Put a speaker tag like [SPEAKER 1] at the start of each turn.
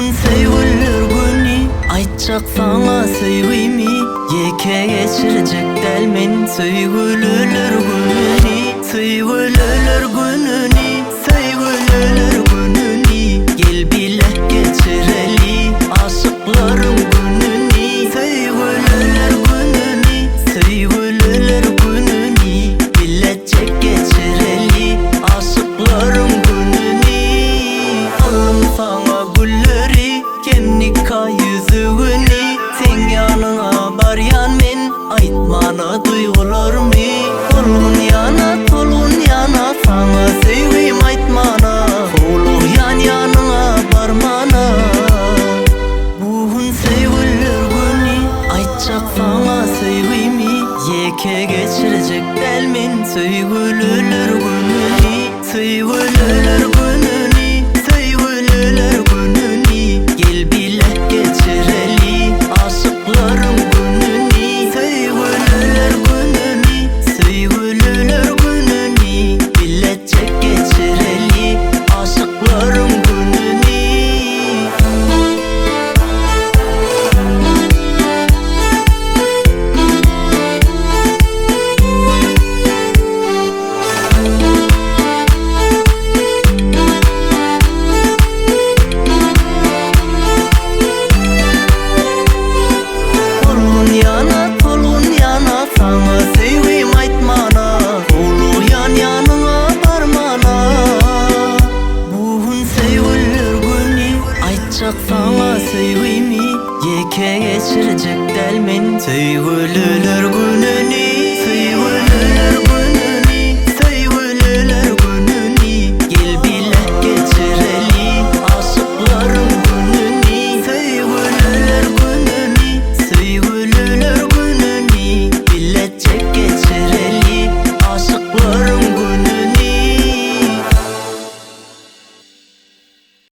[SPEAKER 1] gün söýgüliler güni, Aýtjak saňa söýgimi, Ýeke geçirjek däl men söýgüliler gününi, Söýgüliler gününi, söýgüliler gününi, Gel bile geçireli aşyklaryň gününi, Söýgüliler gününi, söýgüliler gününi, Bileje geçireli aşyklaryň gününi. Aldym saňa gülleri hem nika ýüzügini, Seň ýanyňa barýan men aýtmana duýgularymy. Tolgun ýana, tolgun ýana saňa söýgim aýtmana, Howlugýan ýanyňa barmana. Bu gün söýgüliler güni, aýtjak saňa söýgimi, Ýeke geçirjek däl men söýgüliler gününi. Söýgüliler gününi, söýgüliler gününi, Gel bile geçireli aşyklaryň gününi. Söýgüliler gününi, söýgüliler gününi, Bileje geçireli aşyklaryň gününi. Tolgun ýana, tolgun ýana, saňa söýgim aýtmana, Howlugýan ýanyňa barmana. Bu gün söýgüliler güni, aýtjak saňa söýgimi, Ýeke geçirjek däl men söýgüliler gününi.